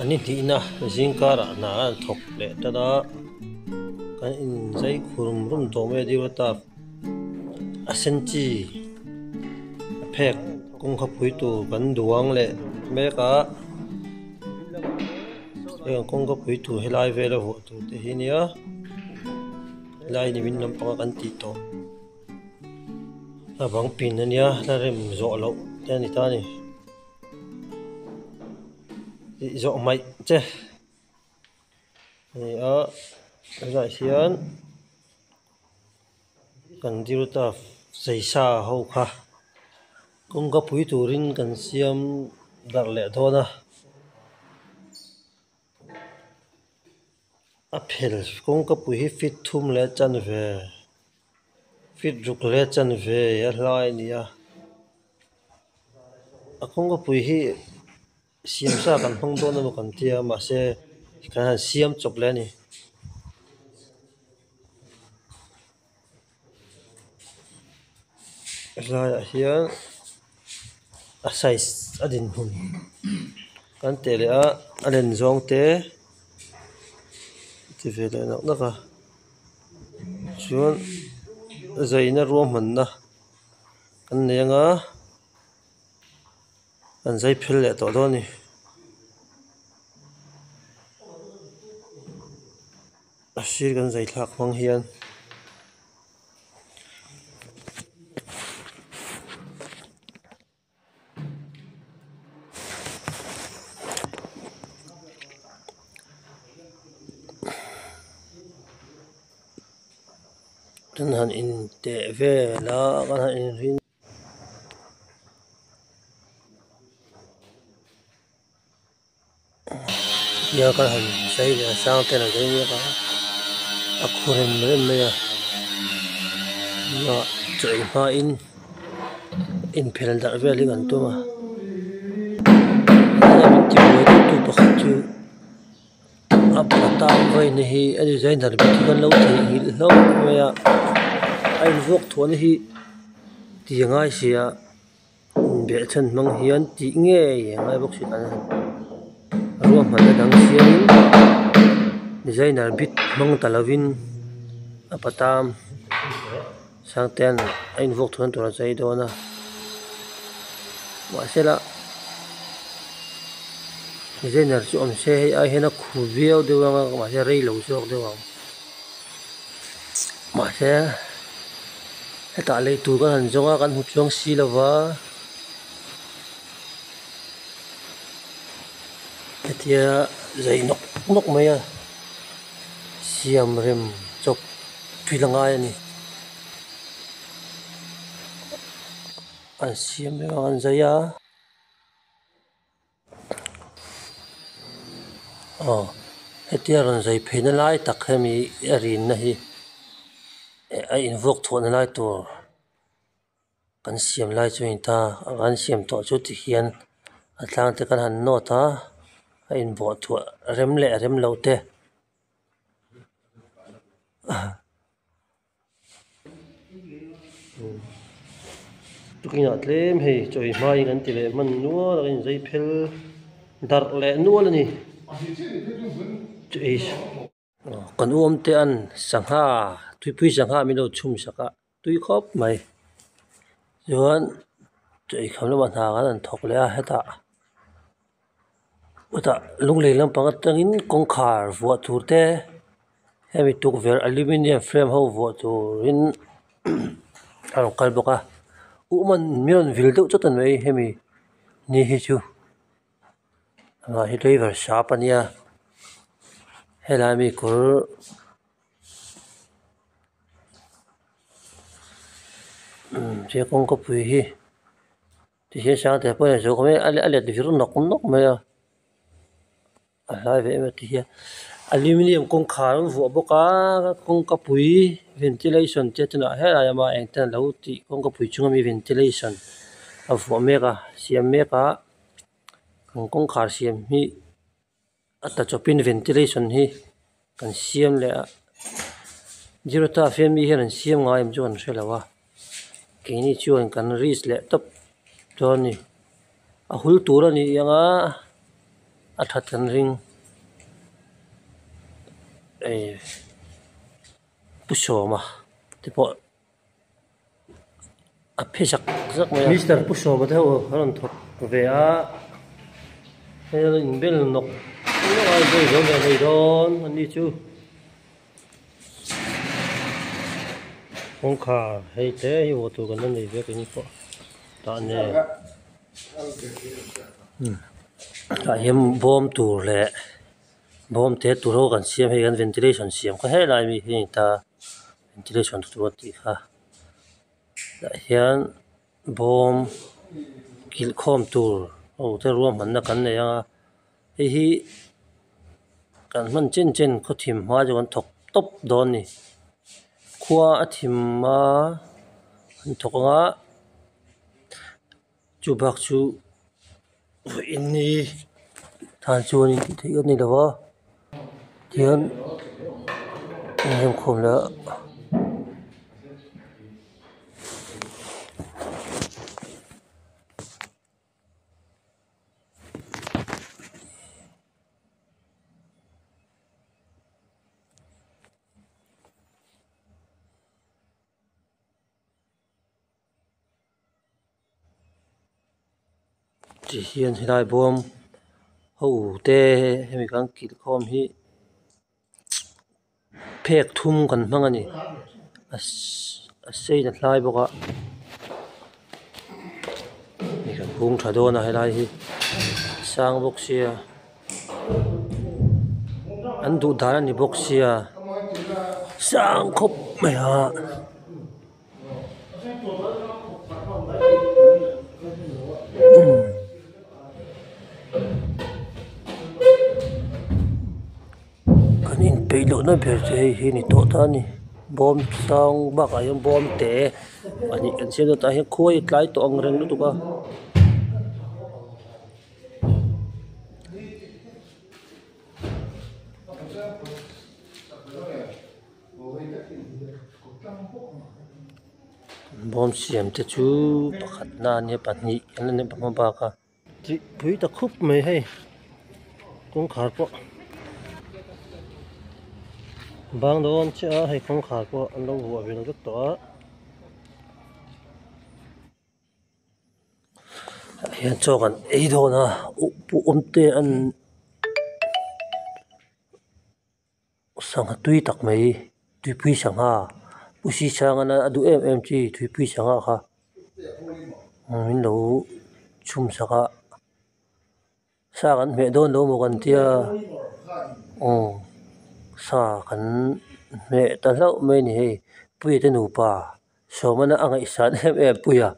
A ni hnihna zingkarah hna an thawk leh tan a, kan inzai khurum rum tawh mai a dil a tap a sen chi a phek kawngka pui tur kan duang leh mek a heng kawngka pui tur helai vela vuah tur te hi nia helai ni min lampanga kan tih tawh. A bang pin ania la rem zawh loh te a ni ta a ni tih zawh hmaih che a ni a tunah hian kan dil ta saisa ho kha kawngka pui turin kan siam darh leh dawn a. A phel kawngka pui hi feet thum leh chanve feet ruk leh chanve a hlai a ni a a kawngka pui hi siam sa kan hmang dawn emaw kan tia mahse kan han siam chawp leh a ni. Helaiah hian a size a dinhmun kan teh leh a a len zawng te ti ve leh nawk nawk a chuan zaina ruahmanna kan nei anga an zai phel leh tawh dawn a ni. A sir kan zai thlak hmang hian. Kan han inteh vel a kan han inrin. Nia ka han sawi leh a sang ten a zai mek a a khu rem rem mai a nia chaw ei hma in inphel darh vel hi kan tum a heng min ti buai tu tu pakhat chu a tan vawiin hi a designer bik hi kan lo theihnghilh hlauh mai a a invuak thuahna hi ti a ngai si a. Behchhan hmang hian tih ngei a ngai bawk si kan ruahmanna dang siamin designer bit hmang ta lovin a patam sangtea'n a invuak thuan tur a chei dawn a mahsela designer chu awm se hei ai hian a khu viau deuh ang a mahse rei lo zawk deuh ang mahse. Hetah lei tur kan han zawng a kan hmu chuang si lo va hetia zai nawk nawk mai a siam rem chawp thil a ngai a ni an siam reng a an zai a. Aw hetia rawn zai pheina lai tak hemi a rinna hi a invuak chhuahna lai tur kan siam lai chu a ni ta a kan siam tawh chu tihian a tlang te kan han nawt a a inbuah thuah rem leh rem lo te. Tukinah tlem hei chawi hmaiin an ti leh hman nual a inzei phel darh leh nual a ni kan u awm te an sangha tuipui sangha min lo chhum sak a tui khawp mai chuan chawi kham lamah hna kan han thawk leh a hetah chutah lunglei lampang atangin kawngkhar vuah tur te hemi tukverh aluminium frame ho vuah turin a rawn kal bawk a uhman min rawn vil deuh chawt a ni mai hemi ni hi chu amah hi driver sap a nia helai mi kawr che kawngka pui hi. Tihian Sangte pawh hian zo khawp mai a let vir nawk nawk mai a a hlai ve em a tihian aluminium kawngkhar an vuah bawk a kawngka pui ventilation te tunah helai a eng ten alo tih kawngka pui chunga mi ventilation a vuah mek a siam mek a an kawngkhar siam hi a ta chawpin ventilation hi kan siam leh a zero ta hian mi hian an siam ngai em chu kan hre lo a keini chuan kan risk leh tawp dawn a ni a hul tur a ni ang a. a that kan ring ei pu sawma te pawh a phe zak zak mai a mister pu sawma te ho a rawn thawk ve a hei a inbel nawk nawk a inbel zo ve mai dawn a ni chu. Kawngkhar hei te hi haw tur kan la nei vek eng pawh tah nen tah hian bawm tur leh bawm te tur ho kan siam hei kan ventilation siam kha helai mi hi a ni ta ventilation tur a tih kha tah hian bawm kilh khawm tur ho te ruahmanna kan nei ang a hei hi. Kan hman chen chen khaw thim hma chu kan thawk tawp dawn a ni khua a thim a an thawk ang a chu bak chu vawiin ni tan chuan in tih theih a ni lo va tihian inremkhawm leh a. Ti hian helai bawm ho te hemi kan kilh khawm hi phek thum kan hmang a ni a sein a hlai bawk a hei kan hung tha dawn a helai hi sang bawk sia an duh dan a ni bawk sia sang khawp mai a. Kan inpeih lohna ber chu hei hi a ni tawh ta a ni bawm sang bakah hian bawm te pahnih kan siam a tah hian khuai a tlai tawh ang reng lutuk a. Bawm siam te chu pakhat na ania pahnih an la ni hma bak a. Tih pui ta khup mai hei kawngkhar pawh bang dawn chiah a hei kawngkhar pawh an lo vuah ve vek tawh a. Tah hian chaw kan ei dawn a pu awm te an. Sangha tui tak mai tuipui sangha pu si chhang a duh em em chi tuipui sangha kha min lo chhum sak a sa kan hmeh dawn lo maw kan tia aw sa kan hmeh ta hlauh mai a ni hei puia te nupa sawmana a ngaihsan em em puia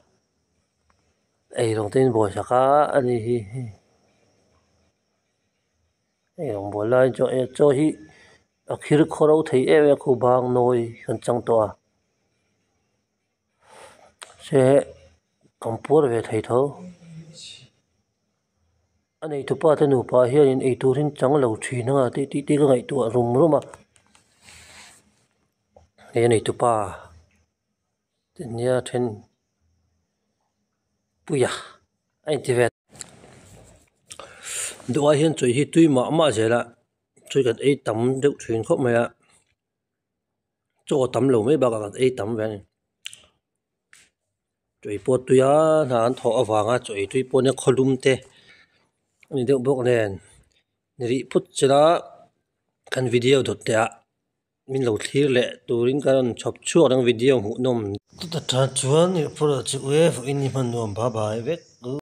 eirawng te in buaisak a a ni hi. Hei rawngbawl lai chuan e chaw hi a khir khaw ro thei em em a khu bang nawi kan chang tawh a se kan puar ve thei tho a nei tupa te nupa hianin eitur hi an chang lo thin anga tih tih te ka ngaihtuah rum rum a he a nei tupa nia then puia a inti ve. Duh ai hian chawi hi tui mah mah zel a chawi kan ei tam deuh thin khawp mai a chaw tam lo mai bakah kan ei tam ve a ni chawi pawh tui a hna an thawh avanga chawi tui pawh nia khawlum te a ni deuh bawk nen ni rih phut chela kan video dawt teh ah. Min lo thlir leh turin ka rawn chhawp chhuak ang video hmuhnawm. Chutah chuan i phur ah chu e vawiin i hman nuam bye bye vek.